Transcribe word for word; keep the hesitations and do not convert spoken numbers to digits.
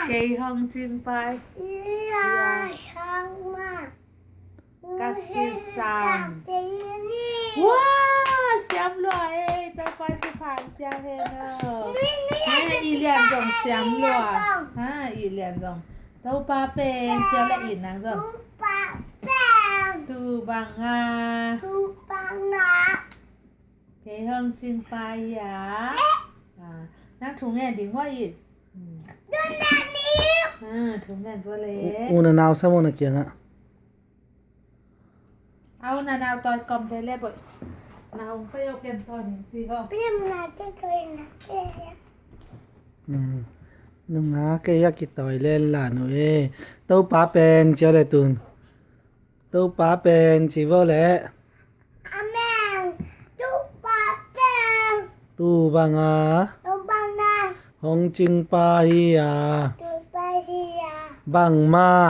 Kei hong cing pa hi a. Ka sisan. Wow, siam lua ei, Topa thupha pia hen aw. Ih lian zong siam lua. Ha, ih lian zong. Topa pen ci aw leh, ih nang zong. Tu bang a. Kei hong cing pa hi a. Nang thu ngen ding maw ih. Thu ngen vua leh. U na nau sam u na kiangah. Au na nau tawi kom te le boih. Na hong pai o ken tawi ning ci ho. Nunga kei a kitawi len la nu e. Topa pen ci aw leh tun. Topa pen ci vo leh. Amen. Topa pen. Tu bang a. Tu bang a. Hong cing pa hi a. Tu pa hi a. Bangmah.